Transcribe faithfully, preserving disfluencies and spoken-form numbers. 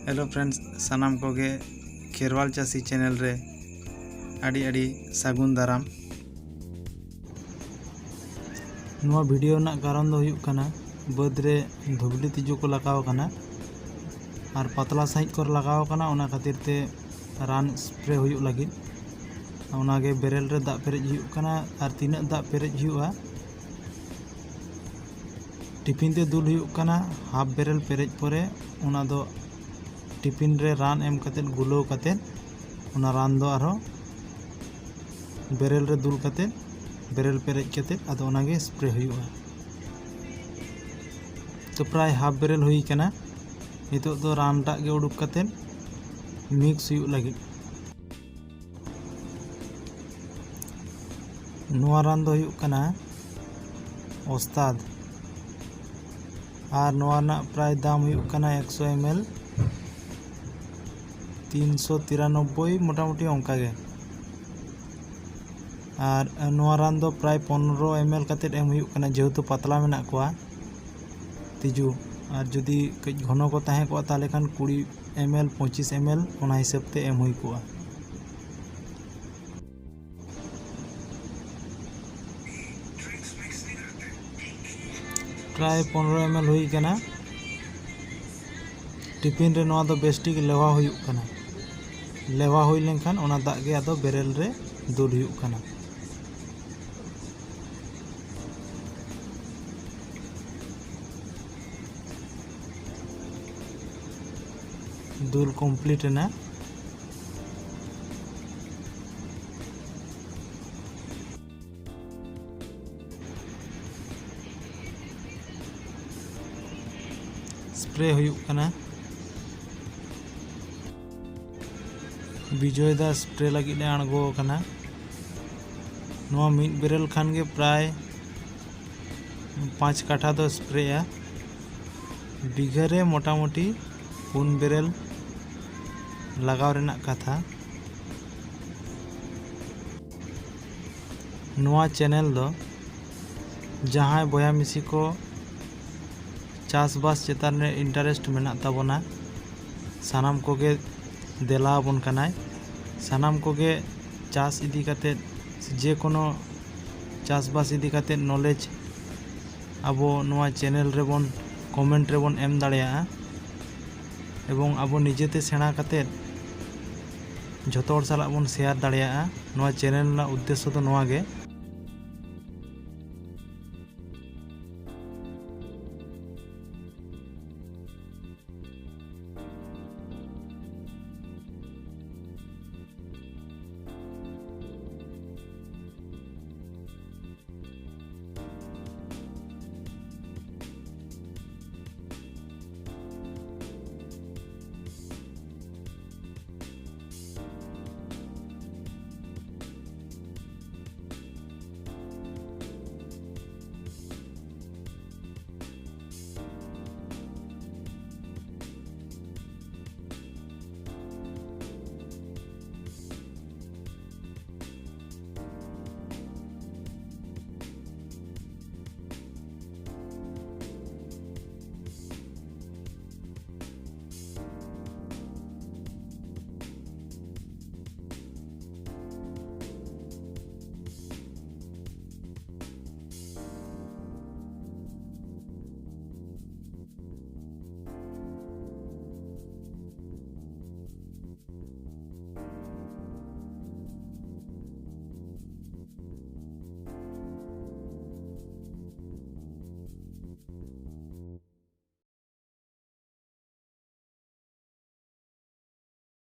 Hello friends, ᱥᱟᱱᱟᱢ ᱠᱚᱜᱮ ᱠᱷᱮᱨᱣᱟᱞ ᱪᱟᱹᱥᱤ ᱪᱮᱱᱮᱞ ᱨᱮ ᱟᱹᱰᱤ ᱟᱹᱰᱤ ᱥᱟᱹᱜᱩᱱ ᱫᱟᱨᱟᱢ᱾ ᱱᱚᱣᱟ ᱵᱷᱤᱰᱤᱭᱳ ᱨᱮᱱᱟᱜ ᱠᱟᱨᱚᱱ ᱫᱚ ᱦᱩᱭᱩᱜ ᱠᱟᱱᱟ, ᱵᱟᱹᱫᱽ ᱨᱮ ᱫᱷᱩᱵᱽᱞᱤ ᱛᱤᱡᱩ ᱠᱚ ᱞᱟᱜᱟᱣ ᱟᱠᱟᱱᱟ ᱟᱨ ᱯᱟᱛᱞᱟ ᱥᱟᱺᱦᱤᱡ ᱠᱚ ᱞᱟᱜᱟᱣ ᱟᱠᱟᱱᱟ, ᱚᱱᱟ ᱠᱷᱟᱹᱛᱤᱨ ᱛᱮ ᱨᱟᱱ ᱥᱯᱨᱮ ᱦᱩᱭᱩᱜ ᱞᱟᱹᱜᱤᱫ᱾ ᱚᱱᱟᱜᱮ ᱵᱮᱨᱮᱞ ᱨᱮ ᱫᱟᱜ ᱯᱮᱨᱮᱡ ᱦᱩᱭᱩᱜ ᱠᱟᱱᱟ᱾ ᱟᱨ ᱛᱤᱱᱟᱹᱜ ᱫᱟᱜ ᱯᱮᱨᱮᱡ ᱦᱩᱭᱩᱜᱼᱟ, ᱴᱤᱯᱷᱤᱱ ᱛᱮ ᱫᱩᱞ ᱦᱩᱭᱩᱜ ᱠᱟᱱᱟ᱾ ᱦᱟᱯ ᱵᱮᱨᱮᱞ ᱯᱮᱨᱮᱡ ᱯᱚᱨᱮ ᱚᱱᱟ ᱫᱚ ᱴᱤᱯᱷᱤᱱ ᱨᱮ ᱨᱟᱱ ᱮᱢ ᱠᱟᱛᱮᱫ, ᱜᱩᱞᱟᱹᱣ ᱠᱟᱛᱮᱫ, ᱚᱱᱟ ᱨᱟᱱ ᱫᱚ ᱟᱨᱦᱚᱸ ᱵᱮᱨᱮᱞ ᱨᱮ ᱫᱩᱞ ᱠᱟᱛᱮᱫ, ᱵᱮᱨᱮᱞ ᱯᱮᱨᱮᱡ ᱠᱟᱛᱮᱫ, ᱟᱫᱚ ᱚᱱᱟᱜᱮ ᱥᱯᱨᱮ ᱦᱩᱭᱩᱜᱼᱟ᱾ ᱛᱚ ᱯᱨᱟᱭ ᱦᱟᱯ ᱵᱮᱨᱮᱞ ᱦᱩᱭ ᱠᱟᱱᱟ᱾ ᱱᱤᱛᱚᱜ ᱫᱚ ᱨᱟᱱ ᱫᱟᱜ ᱜᱮ ᱩᱰᱩᱠ ᱠᱟᱛᱮᱫ ᱢᱤᱠᱥ ᱦᱩᱭᱩᱜ ᱞᱟᱹᱜᱤᱫ᱾ ᱱᱚᱣᱟ ᱨᱟᱱ ᱫᱚ ᱦᱩᱭᱩᱜ ᱠᱟᱱᱟ ᱚᱥᱛᱟᱫ᱾ ᱟᱨ ᱱᱚᱣᱟ ᱨᱮᱱᱟᱜ ᱯᱨᱟᱭ ᱫᱟᱢ ᱦᱩᱭᱩᱜ ᱠᱟᱱᱟ ᱮᱠᱥᱚ ᱮᱢ ᱮᱞ ᱛᱤᱱᱥᱚ ᱛᱤᱨᱟᱱᱚᱵᱵᱳᱭ, ᱢᱚᱴᱟᱢᱩᱴᱤ ᱚᱱᱠᱟ ᱜᱮ᱾ ᱟᱨ ᱱᱚᱣᱟ ᱨᱟᱱ ᱫᱚ ᱯᱨᱟᱭ ᱯᱚᱱᱨᱚ ᱮᱢ ᱮᱞ ᱠᱟᱛᱮᱫ ᱮᱢ ᱦᱩᱭᱩᱜ ᱠᱟᱱᱟ, ᱡᱮᱦᱮᱛᱩ ᱯᱟᱛᱞᱟ ᱢᱮᱱᱟᱜ ᱠᱚᱣᱟ ᱛᱤᱡᱩ᱾ ᱟᱨ ᱡᱩᱫᱤ ᱠᱟᱹᱡ ᱜᱷᱚᱱᱚ ᱠᱚ ᱛᱟᱦᱮᱸ ᱠᱚᱜᱼᱟ, ᱛᱟᱦᱚᱞᱮ ᱠᱷᱟᱱ ᱠᱩᱲᱤ ᱮᱢ ᱮᱞ, ᱯᱚᱸᱪᱤᱥ ᱮᱢ ᱮᱞ, ᱚᱱᱟ ᱦᱤᱥᱟᱹᱵ ᱛᱮ ᱮᱢ ᱦᱩᱭ ᱠᱚᱜᱼᱟ᱾ ᱯᱨᱟᱭ ᱯᱚᱱᱨᱚ ᱮᱢ ᱮᱞ ᱦᱩᱭ ᱠᱟᱱᱟ᱾ ᱴᱤᱯᱷᱤᱱ ᱨᱮ ᱱᱚᱣᱟ ᱫᱚ ᱵᱮᱥ ᱴᱷᱤᱠ ᱞᱮᱣᱦᱟ ᱦᱩᱭᱩᱜ ᱠᱟᱱᱟ᱾ ᱞᱮᱣᱦᱟ ᱦᱩᱭ ᱞᱮᱱᱠᱷᱟᱱ ᱚᱱᱟ ᱫᱟᱜ ᱜᱮ ᱟᱫᱚ ᱵᱮᱨᱮᱞ ᱨᱮ ᱫᱩᱞ ᱦᱩᱭᱩᱜ ᱠᱟᱱᱟ᱾ ᱫᱩᱞ ᱠᱚᱢᱯᱞᱤᱴ ᱮᱱᱟ᱾ ᱥᱯᱨᱮ ᱦᱩᱭᱩᱜ ᱠᱟᱱᱟ᱾ ᱵᱤᱡᱚᱭ ᱫᱟ ᱥᱯᱨᱮ ᱞᱟᱹᱜᱤᱫ ᱮ ᱟᱬᱜᱚ ᱟᱠᱟᱱᱟ᱾ ᱱᱚᱣᱟ ᱢᱤᱫ ᱵᱮᱨᱮᱞ ᱠᱷᱟᱱ ᱜᱮ ᱯᱨᱟᱭ ᱯᱟᱸᱪ ᱠᱟᱴᱷᱟ ᱫᱚ ᱥᱯᱨᱮᱜᱼᱟ᱾ ᱵᱤᱜᱷᱟᱹ ᱨᱮ ᱢᱚᱴᱟᱢᱩᱴᱤ ᱯᱩᱱ ᱵᱮᱨᱮᱞ ᱞᱟᱜᱟᱣ ᱨᱮᱱᱟᱜ ᱠᱟᱛᱷᱟ᱾ ᱱᱚᱣᱟ ᱪᱮᱱᱮᱞ ᱫᱚ ᱡᱟᱦᱟᱸᱭ ᱵᱚᱭᱦᱟ ᱢᱤᱥᱤ ᱠᱚ ᱪᱟᱥᱵᱟᱥ ᱪᱮᱛᱟᱱ ᱨᱮ ᱤᱱᱴᱟᱨᱮᱥᱴ ᱢᱮᱱᱟᱜ ᱛᱟᱵᱚᱱᱟ, ᱥᱟᱱᱟᱢ ᱠᱚᱜᱮ ᱫᱮᱞᱟ ᱟᱵᱚᱱ ᱠᱟᱱᱟᱭ᱾ ᱥᱟᱱᱟᱢ ᱠᱚᱜᱮ ᱪᱟᱥ ᱤᱫᱤ ᱠᱟᱛᱮᱫ, ᱡᱮᱠᱳᱱᱳ ᱪᱟᱥᱵᱟᱥ ᱤᱫᱤ ᱠᱟᱛᱮᱫ knowledge ᱟᱵᱚ ᱱᱚᱣᱟ ᱪᱮᱱᱮᱞ ᱨᱮᱵᱚᱱ comment ᱨᱮᱵᱚᱱ ᱮᱢ ᱫᱟᱲᱮᱭᱟᱜᱼᱟ, ᱮᱵᱚᱝ ᱟᱵᱚ ᱱᱤᱡᱮᱛᱮ ᱥᱮᱬᱟ ᱠᱟᱛᱮᱫ ᱡᱷᱚᱛᱚ ᱦᱚᱲ ᱥᱟᱞᱟᱜ ᱵᱚᱱ share ᱫᱟᱲᱮᱭᱟᱜᱼᱟ᱾ ᱱᱚᱣᱟ ᱪᱮᱱᱮᱞ ᱨᱮᱱᱟᱜ ᱩᱫᱽᱫᱮᱥᱥᱚ ᱫᱚ ᱱᱚᱣᱟ ᱜᱮ᱾